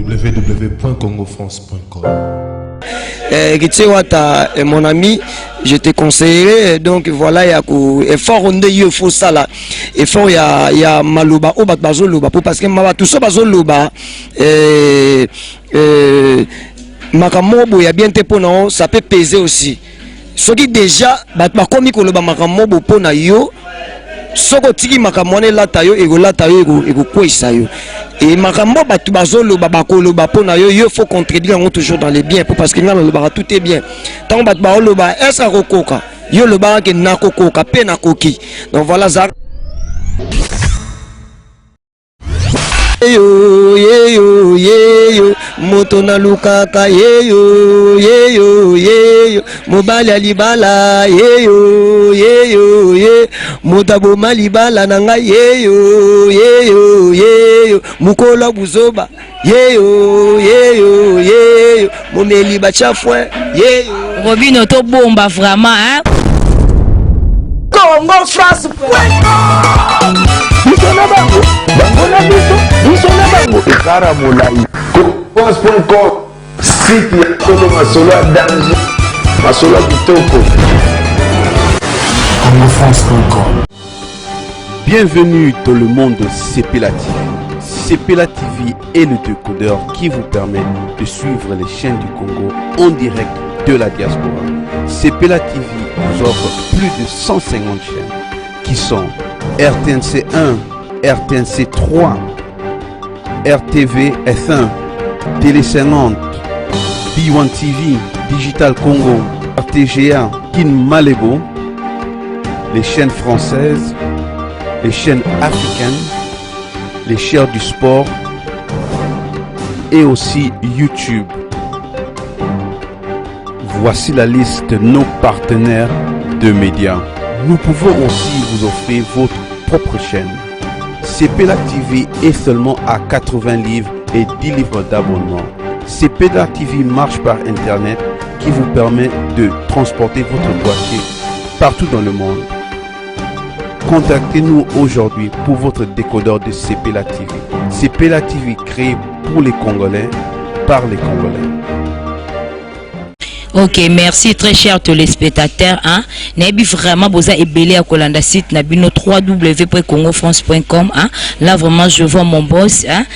www.congofrance.com. Héritier Wata, mon ami, je te conseillerais donc voilà ya ko effort nde yo faut sala effort ya maloba o bato bazoloba po parce que ma bato so bazoloba makambo moko boye ya bien te mpo na yo, ça peut peser aussi. Soki déjà bato bakomi koloba makambo moko boye mpo na yo, soki otiki makambo wana elata yo, ekolata yo, ekokweyisa yo. E makambo bato bazoloba, bakoloba mpo na yo, yo faut contredire yango toujours dans les biens, po parce que ngai nalobaka tout est bien. Ntango bato baoloba est-ce akokoka, yo olobaka ke nakokoka mpe nakoki. Donc voilà, za yeyo yeyo yeyo, moto nalukaka yeyo yeyo yeyo, mobali ya libala yeyo yeyo ye, moto aboma libala na ngai yeyo yeyo yeyo, mokolo ya buzoba yeyo yeyo yeyo, momeli bachafwe yeyo. Robino tobomba vraiment, hein? Congo France. Biso na bango, bango na biso, biso na bango, ekara molai. France.com, site ya solo, masolo ya danger, masolo ya kitoko. CongoFrance.com. Bienvenue dans le monde de Sepela TV. Sepela TV est le décodeur qui vous permet de suivre les chaînes du Congo en direct de la diaspora. Sepela TV vous offre plus de 150 chaînes qui sont RTNC 1, RTNC 3, RTV F1, Télé 50, B1 TV, Digital Congo, RTGA, Kin Malebo, les chaînes françaises, les chaînes africaines, les chaînes du sport et aussi YouTube. Voici la liste de nos partenaires de médias. Nous pouvons aussi vous offrir votre propre chaîne. Sepela TV est seulement à 80 livres et 10 livres d'abonnement. Sepela TV marche par Internet qui vous permet de transporter votre boîtier partout dans le monde. Contactez-nous aujourd'hui pour votre décodeur de Sepela TV. Sepela TV, créé pour les Congolais, par les Congolais. Ok, merci, très chers téléspectateurs, hein. Nayebi vraiment boza ebele ya kolanda site na bino www.congofrance.com, hein. Là vraiment je vois mon boss, hein.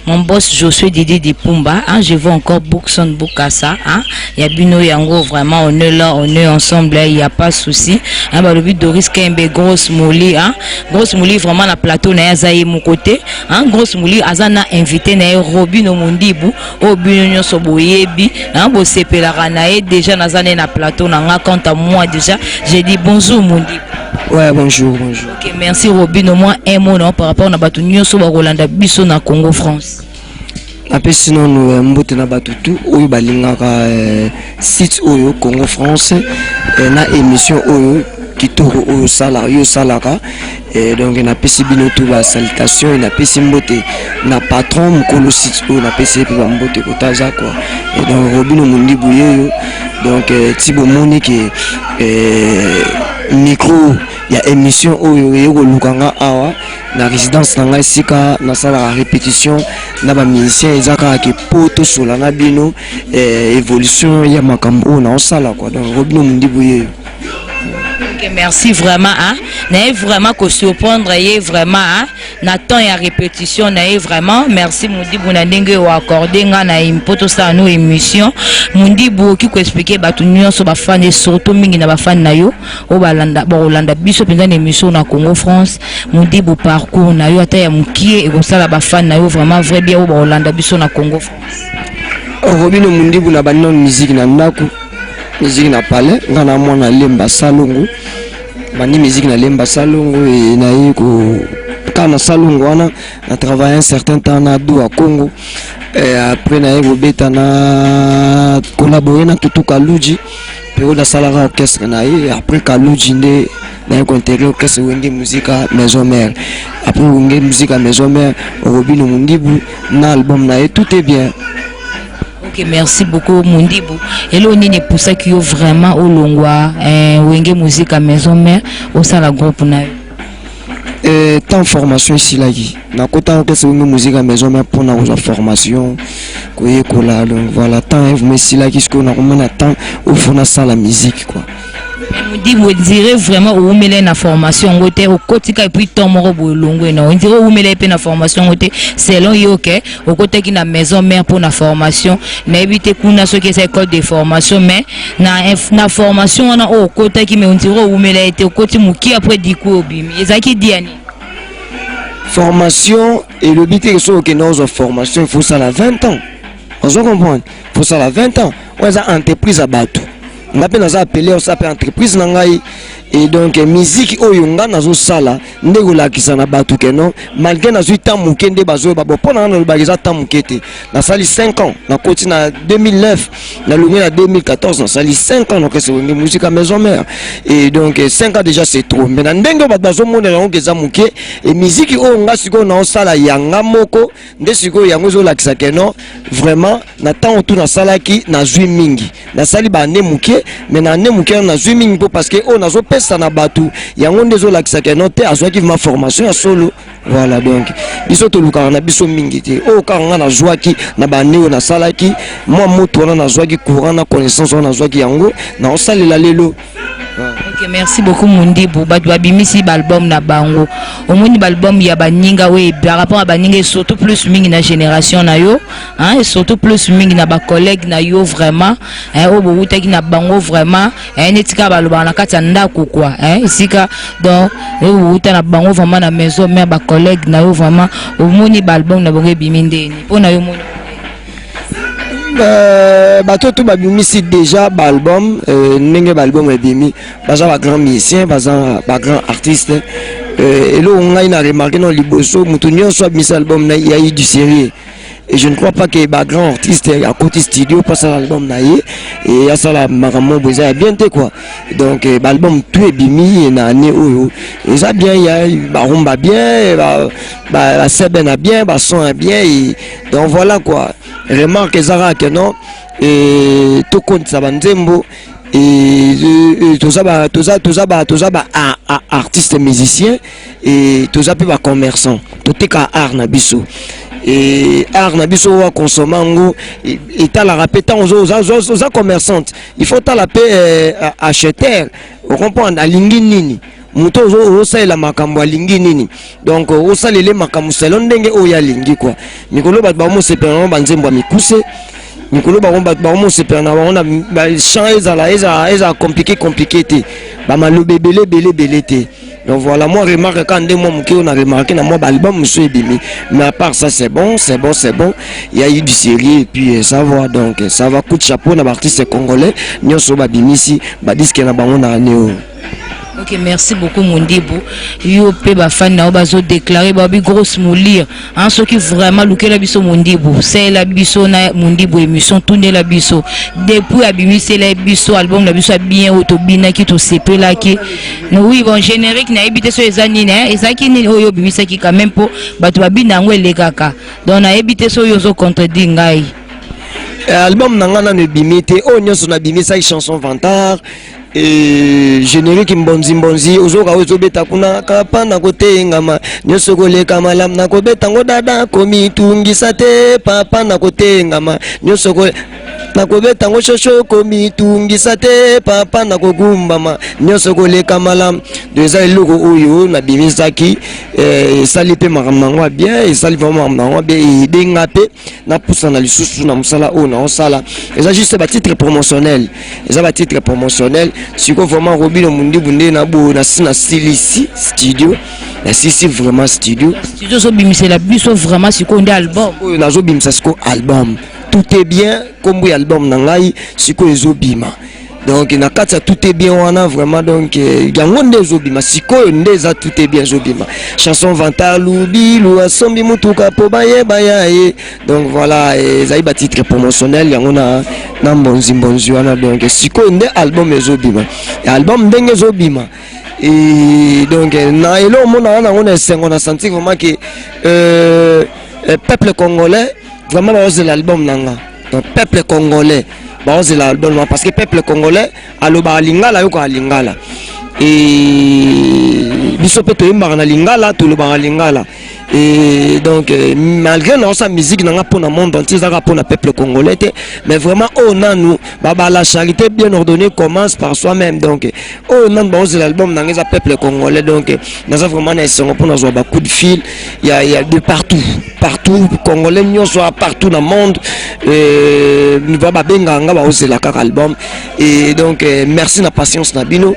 Mon boss Josué Didi Dipumba, hein. Je vois encore Bookson Bukasa, hein. Ya bino yango vraiment, on est là, on est ensemble, il y a pas de souci. Hein, balobi Doris Kembe, grosse mouli, hein. Grosse mouli vraiment na plateau na ya ye mon côté, hein. Grosse mouli aza na invité na ye Robino Mundibu, oyo bino nyonso boyebi, hein, bosepelaka na ye déjà, naza ne na plateau na nga. Quant à moi déjà, j'ai dit bonjour Mundibu. Ouais, bonjour, bonjour. Ok, merci Robino. Moi un mot non, par rapport na bato nyonso bakolanda biso na Congo France. Napesi nanu mbote na bato tu oyo balingaka site oyo Congo France na émission oyo kitoko oyo osalaka, yo osalaka. Donc napesi bino tu basalutation, napesi mbote na patron mokolo site oyo, napesi ye mpe bambote kota aza quoi. Et donc Robino Mondibu yeyo. Donc ti bomoni ke micro ya émission oyo eye koluka nga awa na résidence na ngai, esika nasalaka répétition na bamusicien, eza kaka ke po tosola na bino évolution ya makambo oyo naosala quoi. Donc Robino Mondibu yeyo. Ok, merci vraiment, hein. Naye vraiment ko surprendre ye vraiment, hein. Na temps ya répétition na ye vraiment. Merci Mundibu na ndenge o accordé nga na mpo tosala no émission. Mundibu, oki ko expliquer bato nyonso, bafani et surtout mingi na bafani na yo oyo balanda, bakolanda biso mpenza na émission na Congo France. Mundibu, parcours na yo ata ya mokie ekosala bafani na yo vraiment vrai bien oyo bakolanda biso na Congo France. Robino Mundibu, na bandi nano musique na ndako, musique na palais. Nga na mwana Lemba Salongo, bandi musique na Lemba Salongo e naye ko kaka na Salongo wana, na travaille un certain temps na du ya Congo. Et après naye kobeta na collaborer na Tutu Kaluji mpe oyo nasalaka orchestre na ye. Après Kaluji nde naye kointégrer orchestre Wenge Musica Maison Mère. Après Wenge Musica Maison Mère, Robino Mundibu na album na ye tout est bien. Ok, merci beaucoup Mundibu. Elo nini epusaki yo vraiment olongwa Wenge Musica Maison Mère, osala groupe na yo? Temps formation esilaki, nakota orchestre Wenge Musica Maison Mère mpona kozwa formation, koyekola. Donc voilà, temps vraiment esilaki. Sikoyo nakomona temps oyo faut nasala musique quoi. Mundibu, on dirait vraiment owumela na formation yango te. Okotika et puis temps moko boye elongwe na, on dirait owumela mpe na formation yango te. Selon yo ke okotaki na Maison Mère mpo na formation, nayebi te kuna soki eza école de formation, mais na formation wana oyo okotaki, mais on dirait owumela ye te. Okoti moki, après du coup obimi. Ezalaki dia nini? Formation elobi te soki okende ozwa formation, il faut osala 20 ans. Ozo comprendre? Faut osala 20 ans. Oyo eza entreprise ya bato, nga mpe naza appelé osala mpe entreprise na ngai. Et donc musique oyo nga nazosala nde kolakisa na bato ke non, malgré nazwi temps moke nde bazoyeba. Bon, mpo na nga nalobaka eza temps moke te. Nasali 5 ans, nakoti na 2009, nalongwe na 2014, nasali 5 ans na orchestre Wenge Musica Maison Mère. Et donc 5 ans déjà, c'est trop, mais na ndenge oyo bato bazomonela yango eza moke. E musique oyo nga sikoyo naosala yanga moko nde sikoyo yango ezolakisa ke non, vraiment na ntango tu nasalaki, nazwi mingi. Nasali baane moke, mais na ane moke wana nazwi mingi mpo parce que oyo nazopesa na bato, yango nde ezolakisa ke non te, azwaki vraiment formation ya solo. Voilà, donc biso tolukaka na biso mingi te. Oyo kaka nga nazwaki na baane oyo nasalaki, mwa moto wana nazwaki, courant na connaissance wana nazwaki, yango naosalela lelo. Ok, merci beaucoup Mundibu. Bato babimisi baalbum na bango, omoni baalbum ya baninga oyo par rapport à baninga et surtout plus mingi na génération na yo, hein, et surtout plus mingi na bacollègue na yo vraiment, hein, oyo bowutaki na bango vraiment, hein, neti kaka balobaka na kati ya ndako quoi, hein, esika donc oyo bowuta na bango vraiment na Maison Mère, bacollègue na yo vraiment, omoni baalbum na bango ebimi ndeni mpo na yo? Omoni? Bato to babimisi déjà baalbum, ndenge baalbum ebimi, baza bagrand musicien, baza bagrand artiste. Eloko ngai na remarqué na liboso, moto nyonso abimisi album na ye du sérieux, et je ne crois pas que bagrand artiste akoti studio mpo asala album na ye e asala makambo boye eza ya bien te quoi. Donc baalbum tout ebimi na année oyo eza bien, ya barumba bien, baseben ya bien, bason ya bien. Et donc voilà quoi, remarque eza kaka ke non, tokondisa banzembo. Toza ba artiste musicien et toza mpe bacommerçant, toteka art na biso. E art na biso oyo akonsoma yango, etalaka mpe ntango oza commerçante, il faut tala mpe acheteur, ocomprendre alingi nini, moto ozosalela makambo alingi nini. Donc osalele makambo selon ndenge oyo alingi quoi. Mikolo bato bakomosepela nango banzembo ya mikuse, mikolo bango bato bakomosepela na bango na bachant ezala compliqué compliqué te, bamaloba ebele ebele ebele te. Donc voilà, moi remarque kaka nde mwa moke oyo na remarqué na mwa baalbum mosusu ebimi, mais à part ça, c'est bon, c'est bon, c'est bon. Il y a eu du sérieux et puis ça va. Donc ça va, coup de chapeau na baartiste congolais nyonso oyo babimisi badisque na bango na année oyo. Ok, merci beaucoup Mundibu. Yo mpe bafani na yo bazodéclare babi grosse molire, hein, soki vraiment lukela biso Mundibu, salela biso na Mundibu émission, tundela biso depuis abimisela biso album na biso ya bien oyo tobinaki, tosepelaki. Oui, bon, générique nayebi te so eza nini, hein, ezalaki nini oyo obimisaki quand même mpo bato babina yango elekaka. Donc nayebi te so oyo ozocontredire ngai. Album na ngai nano ebimi te. Oyo nyonso nabimisaki, chanson vantard e générique mbonzi mbonzi ozoka oyo ezobeta kuna kapa na kotengama, nyonso koleka malamu na kobeta ngo dada komitungisa te, papa na kotengama nyonso ko nakobeta ngo shosho komitungisa te, papa na kogumbama nyonso koleka malamu. Donc eza eloko oyo nabimisaki, esali mpe makambo nango ya bien, esali vraiment makambo nango ya bien, edenga mpe napusana lisusu na mosala oyo naosala. Eza juste batitre promotionnel, eza batitre promotionnel. Sikoyo vraiment Robinho Mundibu nde na boyo nasi nasilisi studio, nasisi vraiment studio. Studio ozobimisela biso vraiment sikoyo nde album? Oyo nazobimisa sikoyo album Tout est bien, nkombo ya album na ngai sikoyo ezobima. Donc na kati ya Tout est bien wana vraiment, donc yango nde ezobima sikoyo, nde eza Tout est bien ezobima, chanson vanta lubilu asombi mutuka mpo bayeba ya ye. Donc voilà, ezali batitre promotionnel yango na mbonzi mbonzi wana. Donc sikoyo nde album ezobima, album ndenge ezobima. Et donc na eloko omonaka nango na esengo, na sentir vraiment que peuple congolais vraiment baozela album na nga. Donc peuple congolais baozela album na, parce que peuple congolais alobaka lingala, ayokaka lingala. Et Biso mpe toyembaka na lingala, tolobaka lingala. Et donc malgré naosala musique na nga mpo na monde entier, ezaka mpo na peuple congolais te, mais vraiment oyo nanu baba, la charité bien ordonnée commence par soi-même. Donc oyo nanu baozela album na nga eza peuple congolais. Donc naza vraiment na esengo mpo nazwa bacoup de fil ya de partout, partout, congolais nyonso partout na monde babengaka nga, baozela kaka album. Et donc merci na patience na bino.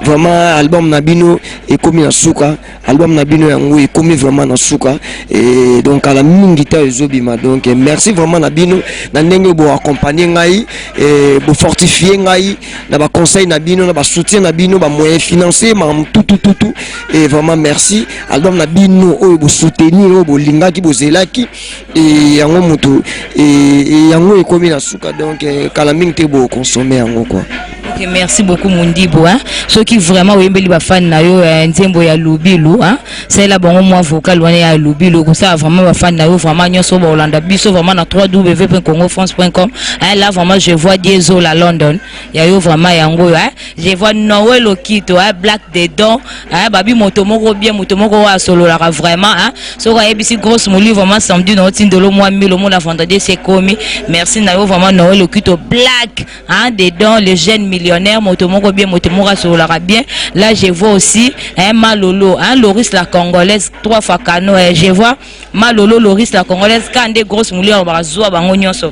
Vraiment, album na bino ekomi na suka, album na bino yango ekomi vraiment na suka. Et donc kala mingi te ezobima. Donc merci vraiment na bino na ndenge boaccompagne ngai, bofortifie ngai na baconseil na bino, na basoutien na bino, bamoyen financier, makambo tutututu. Et vraiment merci. Album na bino oyo bosoutenir, oyo bolingaki, bozelaki, e yango moto e yango ekomi na suka. Donc kala mingi te bokonsome yango quoi. Ok, merci beaucoup Mundibu, hein. Soki vraiment oyembeli bafani na yo nzembo ya Lubilu, hein, salela bango mwa vocal wana ya Lubilu, kosala vraiment bafani na yo vraiment nyonso baolanda biso vraiment na www.congofrance.com, hein. Là vraiment je vois Diesel à London ya yo vraiment yango oyo, hein. Je vois Noël Okito, hein, Black dedans, hein, babi moto moko bien, moto moko oyo asololaka vraiment, hein. Soki ayebisi grosse moli vraiment samedi na otindelo mwa milo mona vendredi sekomi. Merci na yo vraiment, Noël Okito, Black, hein, dedans, le jeune millionnaire, moto moko bien, moto moko asololaka bien. Là je vois aussi, hein, Malolo, hein, Loris la Congolaise, trois fois cano, hein, je vois Malolo, Loris la Congolaise kande grosse moli bazwa bango nyonso,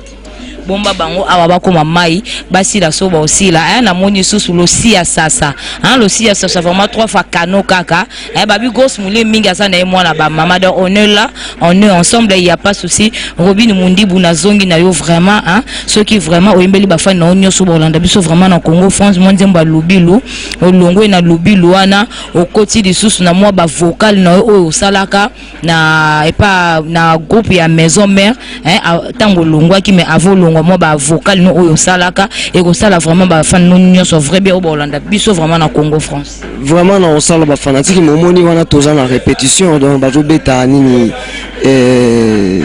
bomba bango awa bakoma mai basila so baosila, eh. Namoni lisusu Losi ya Sasa, hein, Losi ya Sasa vraiment trois fois cano kaka, eh, babi grosse moule mingi aza na ye mwana bamama. Donc on est là, on est ensemble, il y a pas souci. Robin Mundibu, nazongi na yo vraiment, hein. Soki vraiment oyembeli bafani na yo nyonso bolanda biso vraiment na Congo France mwa nzembo ya Lubilu, olongwe na Lubilu wana, okoti lisusu na mwa bavocal na yo oyo osalaka na epa na groupe ya Maison Mère, hein, ntango olongwaki. Mais avant olongwa, mwa bavocal no oyo osalaka ekosala vraiment bafani no nyonso vrai bien oyo baolanda biso vraiment na Congo France. Vraiment na osala bafanatike momoni wana toza na répétition, donc bazobeta nini,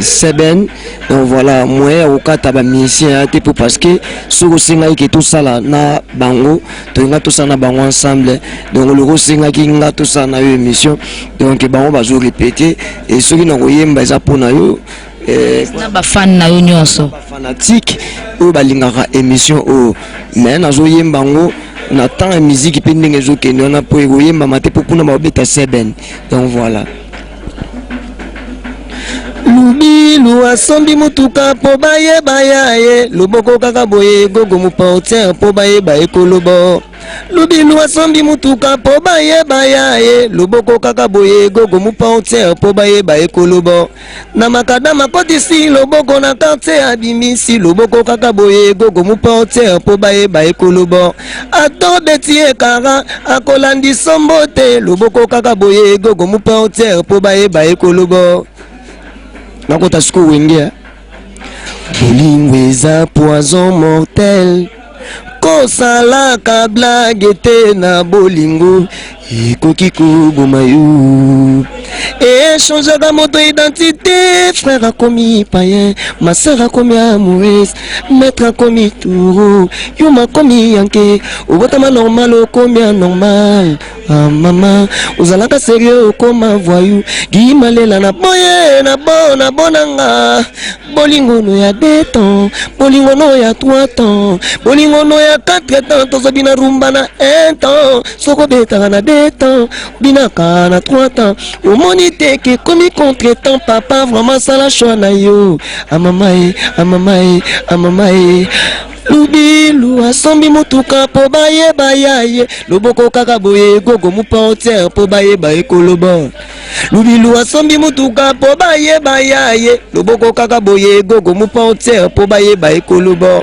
seben. Donc voilà, moyen ya kokata bamusicien ya te, mpo parce que soki osengaki ke tosala na bango, tolinga tosala na bango ensemble. Donc oloko osengaki nga tosala na yo émission, donc bango bazorépéte. E soki na koyemba eza mpo na yo. Na bafani na yo nyonso. Bafanatike oyo balingaka émission oyo, mais nazoyemba yango na temps ya musique mpe ndenge ezokende wana, mpo ekoyembama te mpo kuna babeta seben. Donc voilà. Lubilu asombi mutuka mpo bayeba ya ye, loboko kaka boye gogo moportiere mpo bayeba ekolobo. Lubilu asombi mutuka mpo bayeba ya ye, loboko kaka boye gogo moportiere mpo bayeba ekolobo. Na makadam akotisi loboko na quartier, abimisi loboko kaka boye gogo moportiere mpo bayeba ekolobo. Atobeti ekara akolandi sombo te, loboko kaka boye gogo moportiere mpo bayeba ekolobo. Nakota sikoyo wenge. Bolingo eza poison mortel, kosalaka blague te na bolingo, ekoki koboma yo. Echangeaka moto identité, frère akomi payen, ma sœur akomi amoureuse, maître akomi turo, yuma akomi yanke, obotama normal okomi anormal. Ah, mama ozalaka sérieux okoma voyou. Gimalela na boye na bo na bonanga, bolingono ya 2 temps, bolingono ya 3 temps, bolingono ya 4 temps, tozobina rumba na 1 temps. Soki obetaka na 2 temps, obinaka na 3 temps, omoni te ke ekomi contre temps. Papa, vraiment sala choix na yo. Amama ye, amama ye, amama ye. Lubilu asombi mutuka mpo bayeba ya ye, loboko kaka boye gogo moportiere mpo bayeba ekoloba. Lubilu asombi mutuka mpo bayeba ya ye, loboko kaka boye gogo moportiere mpo bayeba ekoloba.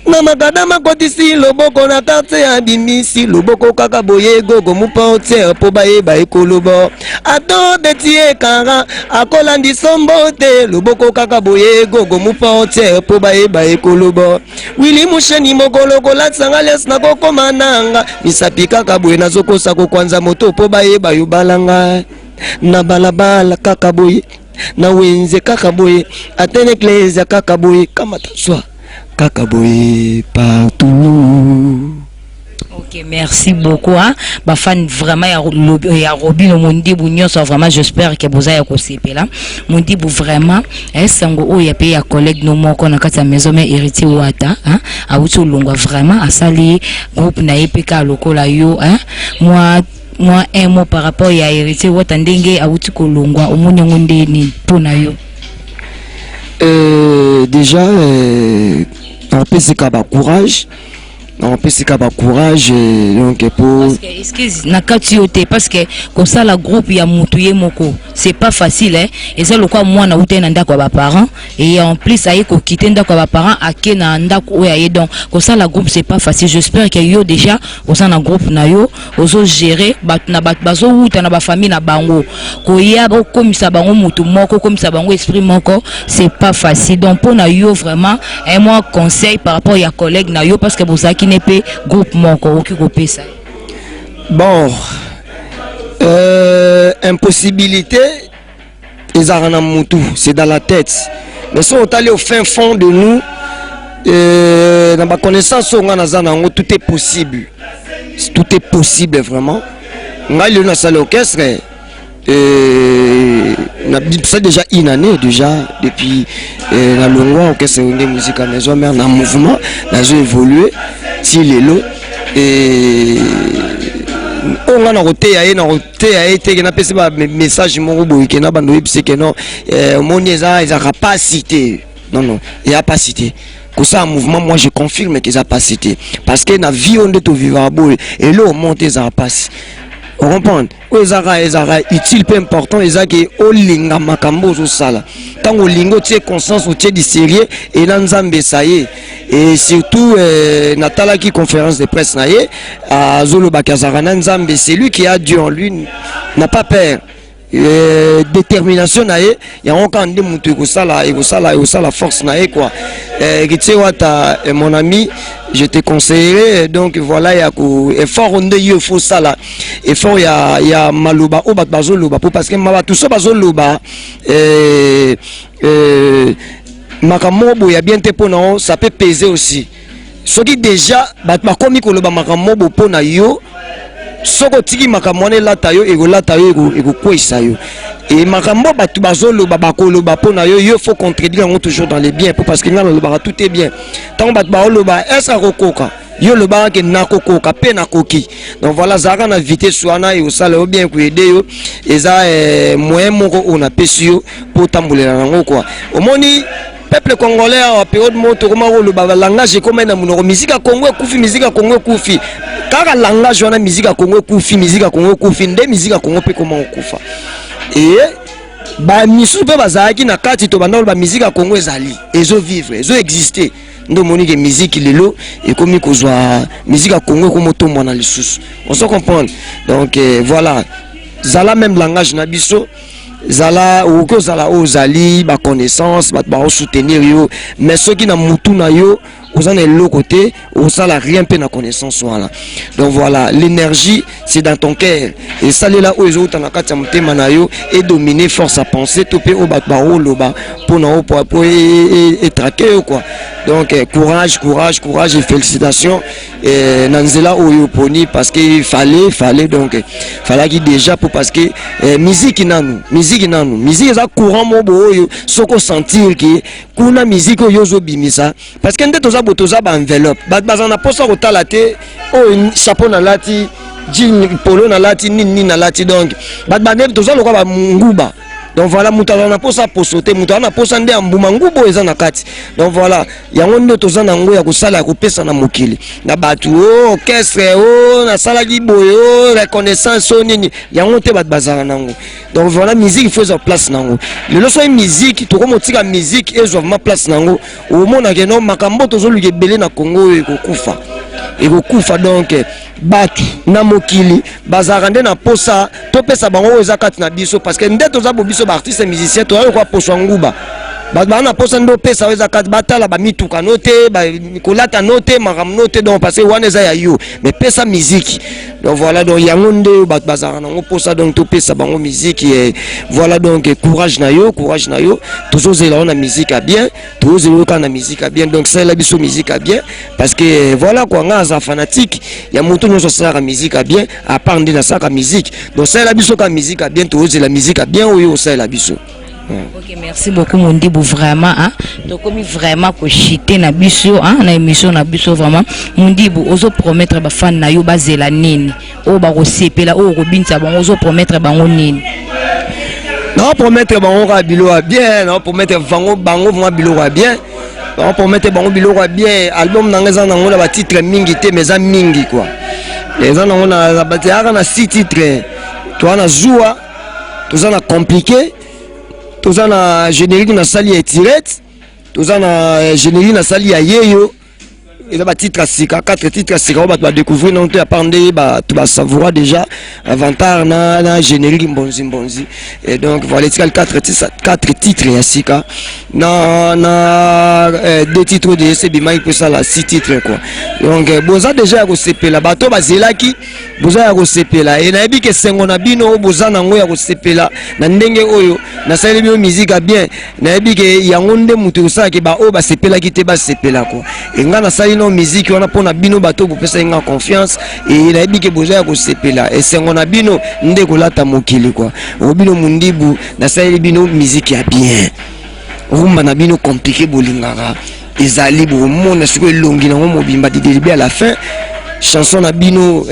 Na makadam akotisi loboko na quartier, abimisi loboko kaka boye gogo moportiere mpo bayeba ekoloba. Atobeti ekara akolandi sombo te, loboko kaka boye gogo moportiere mpo bayeba ekoloba. Wili Musheni mokolo kolatisanga lias nakokoma nanga misapi kaka boye, nazokosa kokwanza moto mpo bayeba yo balanga na balabala kaka boye, na wenze kaka boye, atene eklezia kaka boye, kamata swa kaka boye partout. Ok. Ok, merci beaucoup hein. Ba fan vraiment ya ya Robino Mundibu nyonso vraiment j'espère que boza ya kosepela. Mundibu vraiment eh, sango oyo ya pe ya collègue no moko na kati ya maison mais héritier Wata hein, awuti olongwa vraiment asali groupe na ye pe ka lokola yo hein. Moi moi un mot par rapport ya héritier Wata ndenge awuti kolongwa omoni yango nde nini mpo na yo? Déjà napesika ba courage, napesika ba courage donc po Parce que, excuse na kati yo te, parce que kosala groupe ya mutu ye moko, c'est pas facile hein. Eza lokwa mwana ute na ndako ya baparents et en plus aye kokite ndako ya baparents, ake na ndako oyo aye. Donc kosala groupe, c'est pas facile. J'espère que yo déjà oza na groupe na yo, ozogérer bato na bato bazowuta na bafamille na bango, koya okomisa bango mutu moko, okomisa bango esprit moko, c'est pas facile. Donc mpo na yo vraiment un mwa conseil par rapport ya collègue na yo, parce que bozalaki ne mpe groupe moko, okoki kopesa? Bon, impossibilité ezalaka na mutu, c'est dans la tête, mais soki otali au fin fond de nous, na baconnaissance oyo ngai naza na yango, tout est possible, tout est possible vraiment. Ngai lelo nasali orchestre, ça déjà une année déjà depuis na longwa orchestre Wenge Musique à Maison Mère, na mouvement nazo évoluer ti lelo. Oyo ngai na koteya ye, na koteya ye te ke napesi ba message moko boye ke na bando oyebisi ke non, omoni eza ezalaka pasi te. Non, non, eya pasi te kosala mouvement. Moi, je confirme ke eza pasi te, parce que na vie oyo nde tovivaka boye, eloko moko te ezalaka pasi, ocomprendre? Oyo ezalaka utile mpe important eza ke olinga makambo ozosala. Ntango olingi, otie conscience, otie du sérieux e na Nzambe esa ye. Et surtout natalaki conférence de presse na ye, azolobaki azalaka na Nzambe. Celui qui a Dieu en lui n'a pas peur. Détermination na ye yango kaka nde moto ekosala force na ye quoi. Héritier Wata, mon ami, je te conseillerais donc voilà ya ko effort nde yo faut sala effort ya maloba oyo bato bazoloba po parce que bato so bazoloba makambo moko boye ya bien te mpo na yo, ça peut peser aussi. Soki déjà bato bakomi koloba makambo moko boye mpo na yo, soki otiki makambo wana elata yo, ekolata yo, ekokweyisa yo. E makambo bato bazoloba, bakoloba mpo na yo, yo faut contredire yango toujours dans les biens po parce que ngai nalobaka tout est bien. Ntango bato baoloba est ce akokoka, yo olobaka ke nakokoka mpe nakoki. Donc voilà, azalaka na vitesse wana, ekosala yo bien, koaider yo. Eza moyen moko oyo napesi yo mpo otambolela nango quoi. Omoni peuple congolais awa, période moko tokoma koloba balangage ekoma na monoko: musique ya Congo ekufi, musique ya Congo ekufi. Kaka langage wana, musique ya Congo ekufi, musique ya Congo ekufi, nde musique ya Congo mpe ekoma kokufa. E bamisusu mpe bazalaki na kati, tobanda koloba musique ya Congo ezali, ezovivre, ezoexiste. Nde omoni ke musique lelo ekomi kozwa, musique ya Congo ekomi otombwana lisusu, on se comprendre. Donc voilà, zala même langage na biso, zala okoki ozala oyo ozali, baconnaissance, bato baosoutenir yo, mais soki na mutu na yo oza na eloko te, osala rien mpe na connaissance wana. Donc voilà, l'énergie, c'est dans ton cœur. Esalela oyo ezouta na kati ya motema na yo edomine force à penser to mpe oyo bato baoloba mpona o po etraquer yo quoi. Donc courage, courage, courage et félicitations na nzela oyo oponi, parce que il fallait donc fallaki déjà po parce que musique nanu, musique nanu, musique eza courant moko boye oyo soki osentir ke kuna musique oyo ozobimisa, parce que nde toza bo toza baenveloppe, bato baza na mposa kotala te oyo chapeau nalati, jean polo nalati, nini nini nalati. Donc bato bande toza lokwa banguba. Donc voilà, moto aza na mposa poso te, moto aza na mposa nde ya mbuma nguba oyo eza na kati. Donc voilà, yango nde toza na yango ya kosala, ya kopesa na mokili na bato. O orchestre o nasalaki boye, o reconnaissance o nini, yango te bato bazala nango. Donc voilà, musique il faut ezwa place nango. Lelo soki musique tokomotika, musique ezwa vraiment place nango, omonake no makambo tozoluka ebele na Congo oyo ekokufa, ekokufa. Donc bato na mokili bazalaka nde na posa topesa bango oyo eza kati na biso, parce que nde toza bo biso baartiste musicien, toza lokola poso ya nguba. Bato baa na mposa nde opesa oyo eza kati, batala bamituka no te, kolata no te, makambo no te. Donc parce que wana eza ya yo, mais pesa musique. Donc voilà, donc yango nde bato bazalaka nango mposa, donc topesa bango musique. Et voilà, donc courage na yo, courage na yo. Tozozela yo na musique ya bien, tozozela yo kaka na musique ya bien. Donc salela biso musique ya bien, parce que voilà quoi, nga aza fanatique ya moto nyonso asalaka musique ya bien, à part nde nasalaka musique. Donc salela biso kaka musique ya bien, tozozela musique ya bien oyo osalela biso. Ok, merci beaucoup Mundibu, vraiment, hein. Tokomi vraiment ko chiter na biso, hein, na émission na biso. Vraiment Mundibu, ozo promettre ba fan na yo bazela nini? Oyo bakosepela, oyo kobinisa bango, ozo promettre bango nini? Naopromettre bango kaka biloko ya bien. Naopromettre bango vraiment biloko ya bien. Naopromettre bango biloko ya bien. Album nanga eza nango na batitre mingi te, mais eza mingi quoi. Eza nango na yaka na six titres. Toza na Zuwa, toza na Compliqué, toza na générique nasali ya Etirette, toza na générique nasali ya Yeyo. Eza batitre ya sika, quatre titres ya sika oyo bato badécouvrir nano te, à part nde bato basavoura déjà Avantar na générique Mbonzi Mbonzi. Et donc voilà, etikali quatre titres ya sika na deux titres oyo déjà ebimaki mpo esala six titres quoi. Donc boza déjà ya kosepela, bato bazelaki, boza ya kosepela. E nayebi ke esengo na bino oyo boza nango ya kosepela na ndenge oyo nasaleli bino musique ya bien, nayebi ke yango nde moto ekosalaki baoyo basepelaki te basepela quoi. E nga nasali no musique wana mpona bino bato bopesaki nga confiance. E nayebi ke boza ya kosepela, esengo na bino nde kolata mokili quoi. Obino Mundibu, nasaleli bino musique ya bien, rumba na bino Compliqué bolingaka ezali, bokomona sikoyo elongi nango mobimba du début à la fin. Chanson na bino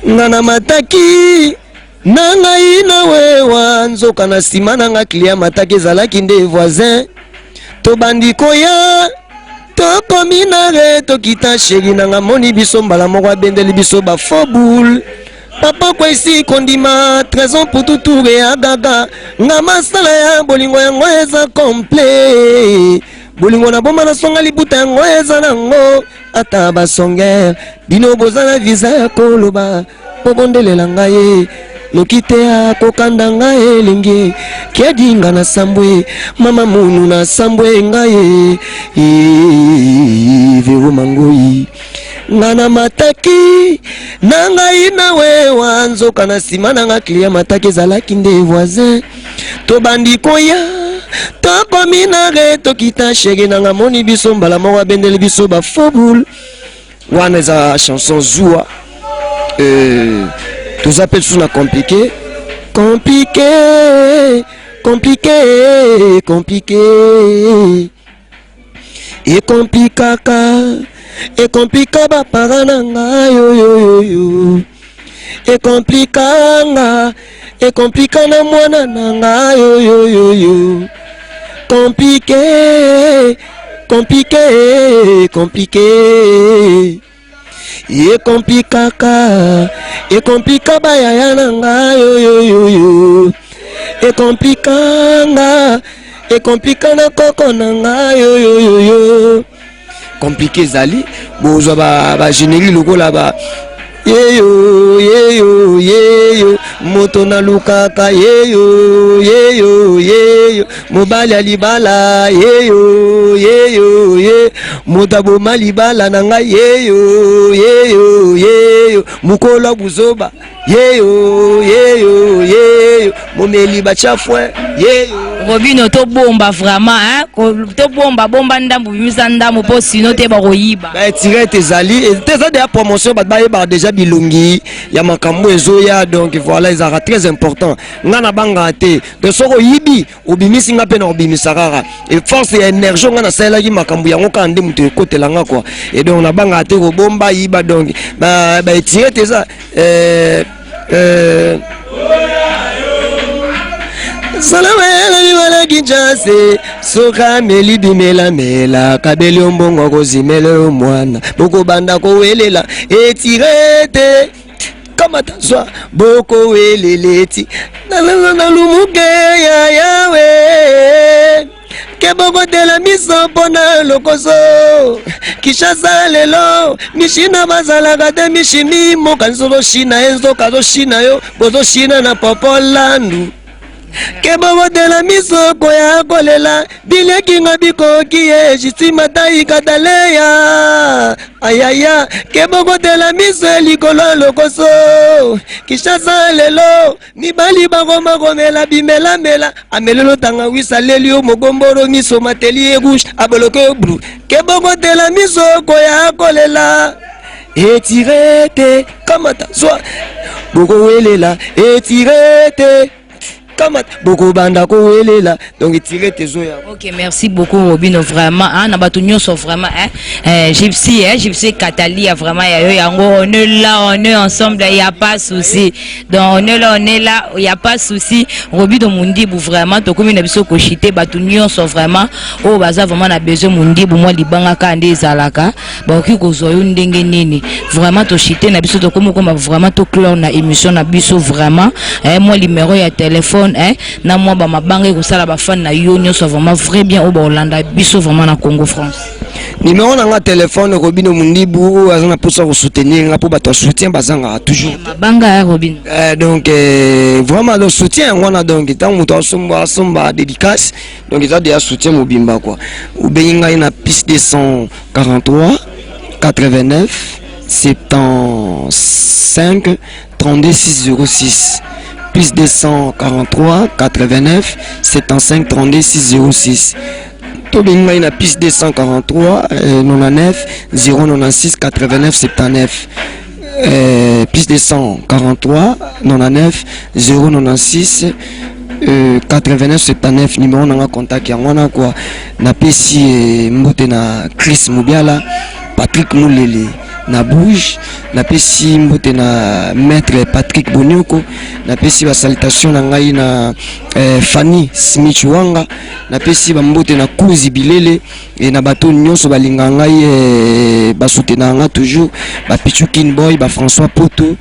nga na mataki na ngai na wewa, nzoka na nsima na nga client mataki ezalaki nde voisin. Tobandi koya, tokomi na re, tokita, chéri nanga moni biso mbala moko, abendeli biso bafaux-boules. Papa kwesi kondima trésor pututure ya gaga nga masala ya bolingo yango eza complet. Bolingo na boma nasonga liputa yango eza nango ata basongere. Bino boza na visa ya koloba, bobondelela ngai noki te akokanda ngai elingi kiadinga na sambwe mama munu na sambwe ngai Vero Mangoi. Nga na mataki na ngai na wewa, nzoka na nsima na nga client mataki ezalaki nde voisin. Tobandi koya, tokomi na re, tokita, chéri nanga moni biso mbala moko, abendeli biso bafaux-boules. Wana eza chanson Zuwa. Toza mpe lisusu na Compliqué. Compliqué, compliqué, compliqué, ekomplikaka, ekomplika bapara na ngai oyoyoyo, ekomplikanga, ekomplika na mwana na ngai oyoyoyo. Compliqué, compliqué, compliqué, ekomplikaka, ekomplika bayaya na ngai oyoyoyo, ekomplikanga, ekomplika na koko na ngai oyoyoyo. Compliqué ezali, bozwa bagénérique lokola ba yeyo yeyo yeyo, moto nalukaka yeyo yeyo yeyo, mobali ya libala yeyo yeyo ye, moto aboma libala na ngai yeyo yeyo yeyo, mokolo ya buzoba yeyo yeyo yeyo, momeli bachafwe yeyo. Robino, tobomba vraiment, hein? Tobomba, bomba ndambu, bimisa ndambu mpo sino te bakoyiba. Baetirete ezali te, eza deya promotion, bato bayebaka déjà bilongi ya makambo ezoya. Donc voilà, ezalaka très important. Nga na bangaka te. Donc soki oyibi, obimisi, nga mpe na kobimisa kaka. E force ya énergie nga nasalelaki makambo yango kaka nde moto ekotela nga quoi. Et donc nabangaka te kobomba, yiba. Donc baetirete eza salama bimala Kinshasa, soki ameli bimelamela, kabeli yo mbongo, akozimela yo mwana, bokobanda kowelela etirete, kamata zwa, bokowelela eti na lumuke ya yawe ke bokotela miso mpona lokoso. Kinshasa lelo mishina bazalaka te, mishimi mokanisi ozoshina ye, nzoka azoshina yo, bozoshina na popolandu. Kebobotela miso koya kolela bilekinga bikoki ye jisi matai kataleya ayaya kebokotela miso likolo ya lokoso Kinshasa lelo mibali bakoma komela bimelamela amelelo tangawisi aleli yo mogomboro miso mateli ye rouge aboloke yo blu kebokotela miso koya kolela etire te kamata zwa bokowelela etire te kamata bokobanda kowelela donc etire te ezoya. Ok, merci beaucoup Robino, vraiment, hein, na bato nyonso vraiment, hein, eh, Gypsy, hein, Gypsy Katalia, vraiment ya yo yango, on est là, on est ensemble, il y a pas souci. Donc on est là, on est là, il y a pas souci. Robino Mundibu, vraiment tokomi na biso koshite bato nyonso vraiment oyo baza vraiment na besoin Mundibu mwa libanga kaka nde ezalaka bakoki kozwa yo ndenge nini. Vraiment toshite na biso, tokomi koma vraiment toclore na émission na biso vraiment, eh, mwa numéro ya téléphone, eh, na mwa bamabanga ekosala bafan na yo nyonso vraiment vrai bien oyo baolanda biso vraiment na Congo France. Numéro na nga téléphone, Robino Mundibu, oyo aza na mposa kosoutenir nga, mpo bato ya soutien bazangaka toujours. Mabanga ya Robino. Donc vraiment, donc soutien yango wana, donc ntango moto asomba, asomba dédicace, donc eza deya soutien mobimba quoi. Obengi ngai na plus 243 89 75 32 606, plus 243 89 75 32 606. Tobengi ngai na plus 243 99 096 89 79, plus 243 99 096 89 79, numéro nanga contact yango wana quoi. Napesi mbote na Chris Mubiala, Patrick Mulele na Bouge, napesi mbote na maître Patrick Bonioko, napesi basalutation na ngai na Fanny Smith Wanga, napesi bambote na Kuzi Bilele e na bato nyonso balingaka ngai, basoutenaka nga toujours, bapichu Kin Boy, bafrançois Poto,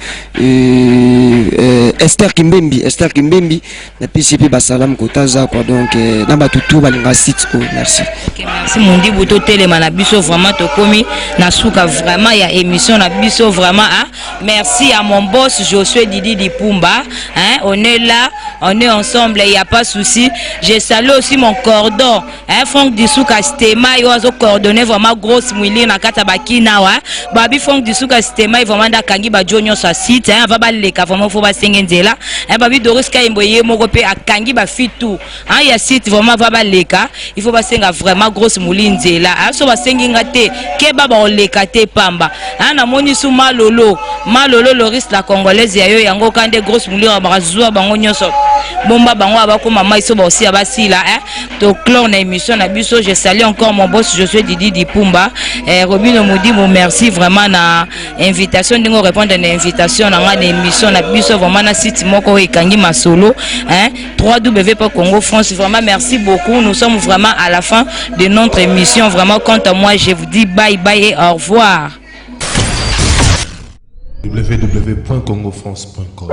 Esther Kimbembi, Esther Kimbembi, napesi mpe basalamu kotaza quoi. Donc na bato tout balingaka site oyo, merci. Ok, merci Mundibu. Totelema na biso vraiment, tokomi na suka vraiment ya émission na biso vraiment, hein? Merci à mon boss Josué Didi Dipumba, hein? On est là, on est ensemble, il y a pas souci. Je salue aussi mon cordon, hein, Franck Disuka Stema yo azo coordonner vraiment grosse mwili na kati ya bakina wa babi. Franck Disuka Stema vraiment ndakangi ba jo nyonso ya site, hein, ava baleka vraiment faut basenge nzela, hein, babi Doris Kayembo ye moko mpe akangi bafi tout, hein, ya site vraiment va baleka, il faut basenga vraiment grosse moli nzela, hein, so basengi nga te keba baoleka te pamba, hein, namoni su Malolo, Malolo Loris la Congolaise ya yo yango ka nde grosse moli bakazwa bango nyonso bomba bango abakoma mai so baosia basila, hein. Toclore na émission na biso. Je salue encore mon boss Josué Didi Dipumba, Robino Mudimu, merci vraiment na invitation, ndenge orépondre na invitation na nga na émission na biso vraiment na site moko oyo ekangi masolo, hein, 3W Congo France. Vraiment merci beaucoup, nous sommes vraiment à la fin de notre émission vraiment. Quant à moi, je vous dis bye bye et au revoir. www.congofrance.com.